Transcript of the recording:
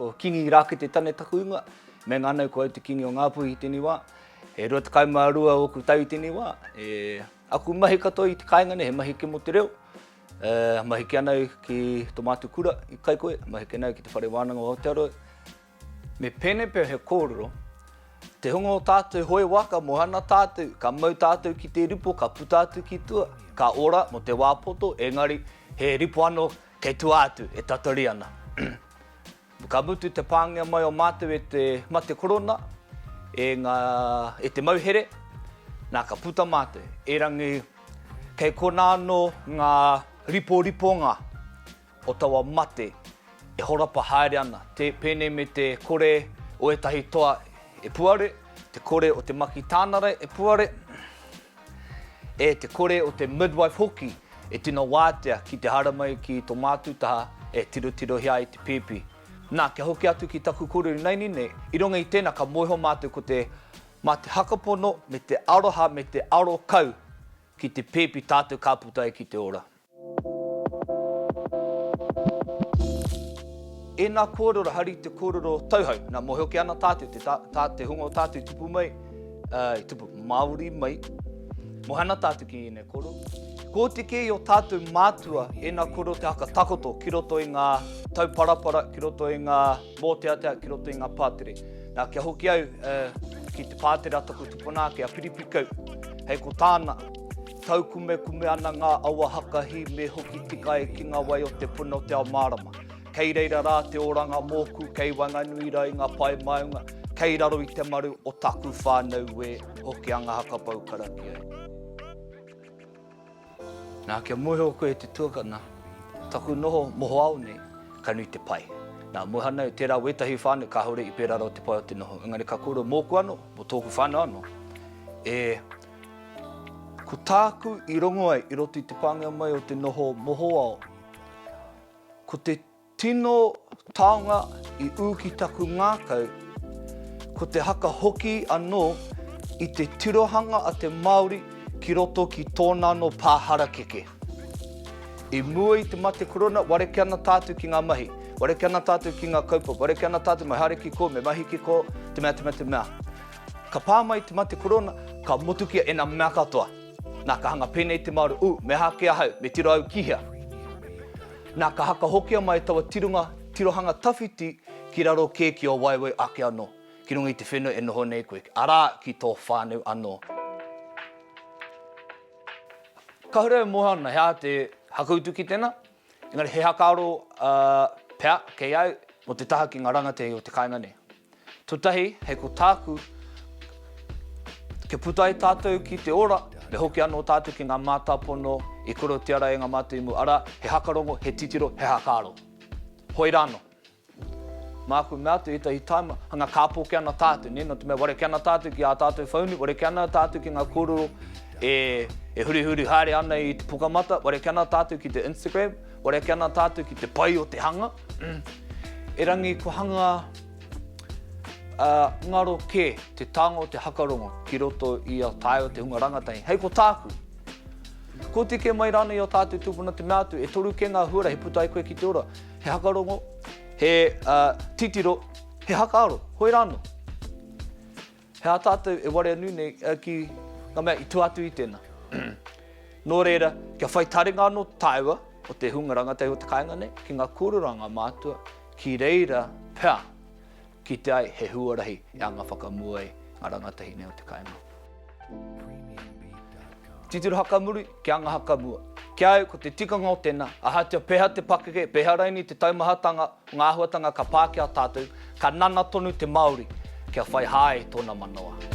ko Kingi Rakete Tane taku ingoa. Me ngana ko au te Kingi o Ngāpuhi i tēnei wā. E 22 ōku tau i tēnei wā. E, aku mahi katoa i te kāinga nei, he mahi ke mō te reo. E, mahi ke ana au ki tō mātou kura i Kaikohe, mahi ke ana au ki te Whare Wānanga o Aotearoa. Me pēnei pea he kōrero, te hunga o tātou hoe waka, moe ana tātou, ka mau tātou ki te ripo, ka puta atu ki tua, ka ora mō te wā poto, engari he ripo anō kei tua atu e tatari ana. Ka mutu te pāngia mai o mātou e te mate korona, e ngā, e te mauhere, nā ka puta mātou. Erangi, kei konā anō ngā riporiponga o taua mate e horapa haere ana, te, pēnei me te kore o ētahi toa e puare, te kore o te maki tānara e puare, e te kore o te midwife hoki e tino wātea ki te haramai ki tō mātou taha e tirotirohia ai te pēpi. Nā, kia hoki atu ki taku kōrero ināianei nei, i runga i tēnā ka mōhio mātou ko te, mā te hakapono me te aroha me te aro kau ki te pēpi tātou ka puta ai ki te ora. Ēnā kōrero hari te kōrero tauhou, nā mōhio kē ana tātou, te, tā, tā, te hunga o tātou i tupu mai, uh, i tupu Māori mai, mōhio ana tātou ki ēnei kōrero. Ko oti kē i o tātou mātua ēnā kōrero te haka takoto ki roto i ngā tauparapara, ki roto i ngā mōteatea, ki roto i ngā pātere. Nā, kia hoki au uh, ki te pātere a taku tupuna ake, a Piripikau, hei ko tāna, Taukumekume ana ngā awa hakahi me hoki tika ai ki ngā wai o te puna o te ao mārama. Kei reira rā te oranga mōku, kei waenganui rā i ngā pae maunga, kei raro i te maru o taku whānau e Hokianga Hakapau karakia ai. Nā, kia mōhio koe e te tuakana, taku noho mohoao nei, ka nui te pai. Nā, moe ana au, tērā wētahi whānau kāore i pērā rawa te pai o te noho, engari ka kōrero mōku anō, mō tōku whānau anō, e, Ko tāku i rongo ai i roto i te pānga mai o te noho mohoao, ko te tino taonga i ū ki taku ngākau, ko te haka hoki anō i te tirohanga a te Māori ki roto ki tōna anō pā harakeke. I mua i te mate korona, wareke ana tātou ki ngā mahi, wareke ana tātou ki ngā kaupapa, wareke ana tātou me haere ki kō, me mahi ki kō, te mea, te mea, te mea. Ka pā mai te mate korona, ka motukia ēnā mea katoa. Nā, ka hanga pēnei te Māori, ū, me aha ake ahau, me tiro au ki hea? Nā, ka hakahokia mai taua tironga, tirohanga tawhiti ki raro kē ki ō waewae ake anō, ki runga i te whenua e noho nei koe, arā, ki tō whānau anō. Kāore e mōhio ana he aha te hakautu ki tēnā, Engari he hakaaro pea kei au mō te taha ki ngā rangatahi o te kāinga nei. Tuatahi, hei ko tāku, kia puta ai tātou ki te ora, me hoki anō tātou ki ngā mātāpono i korotia rā e ngā mātua i mua, arā, he hakarongo, he titiro, he hakaaro. Hoi rānō. Māku mea atu ētahi taima, hanga kāpoke ana tātou, nē, nō te mea wareke ana tātou ki ā tātou whaunu, wareke ana tātou ki ngā kōrero e, e hurihuri haere ana i te pukamata, wareke ana tātou ki te Instagram, wareke ana tātou ki te pai o te hanga. Erangi kua hanga uh, ngaro kē te tānga o te hakarongo ki roto i a tāua te hunga rangatahi. Hei ko tāku, ko tike mai rānei o tātou tūpuna te mea atu, e toru kē ngā huarahi puta ai koe ki te ora. He hakarongo, he titiro, he hakaaro, hoi rānō. He aha tātou e warea nui nei ki ngā mea i tua atu i tēnā. Nō reira, kia whai taringa anō tāua o te hunga rangatahi o te kāinga nei ki ngā kōrero a ngā mātua, ki reira pea kite ai he huarahi e anga whakamua ai ngā rangatahi nei o te kāinga. Titiro hakamuri, kia anga hakamua. Ki a au, ko te tikanga o tena, ahatia peha te pakeke, peha raini te taumahatanga o nga ahuatanga ka pa ki a tatou, ka nana tonu te Maori kia whai hae tona manawa.